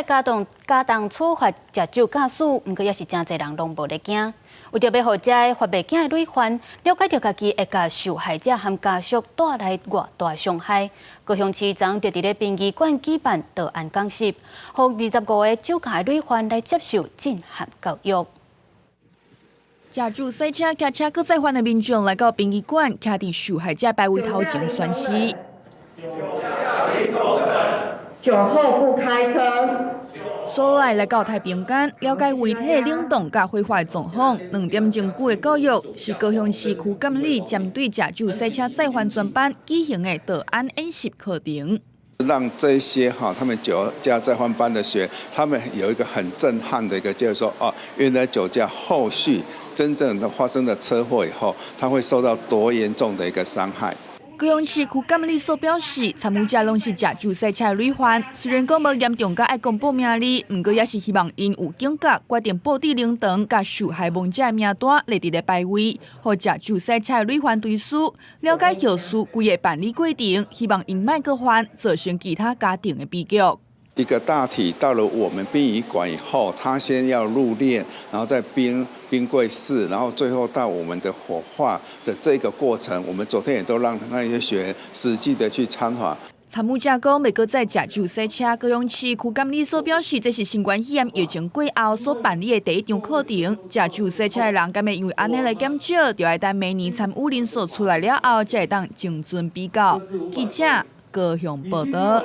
擺加重加重處罰食酒駕駛，毋過也是誠濟人攏無咧驚。為著欲予這个發袂驚的累犯了解著家己會共受害者和家屬帶來偌大傷害，高雄市昨就佇咧殯儀館舉辦道安講習，予25個酒駕的累犯來接受震撼教育。食酒駛車、騎車閣再犯的民眾來到殯儀館，徛佇受害者牌位頭前宣誓。酒後不開車。所來來到太平間，了解遺體冷凍佮火化的狀況。2點鐘久的教育，是高雄市區監理針對食酒駛車再犯專班舉行的道安演習課程。讓這些哈，他們酒駕再犯班的學員，他們有一個很震撼的一個，就是說哦，原來酒駕後續真正的發生了車禍以後，他會受到多嚴重的一個傷害。高雄市區監理所表示，參與者攏是食酒駛車的累犯，雖然講無嚴重到愛公布名字，毋過也是希望𪜶有警覺，決定布置靈堂，共受害亡者的名單列佇咧牌位，予食酒駛車的累犯追思，了解後事規个辦理過程，希望𪜶莫閣犯，造成其他家庭的悲劇。一個大體到了我們殯儀館以後，他先要入殮，然後再冰櫃室，然後最後到我們的火化的這個過程，我們昨天也都讓那些學員實際的去參訪。參與者講，袂閣再食酒駛車。高雄市區監理所表示，這是新冠肺炎疫情過後所辦理的第一場課程。食酒駛車的人，敢會因為按呢來減少，就愛等明年參與人數出來了後，才會當精準比較。記者高雄報導。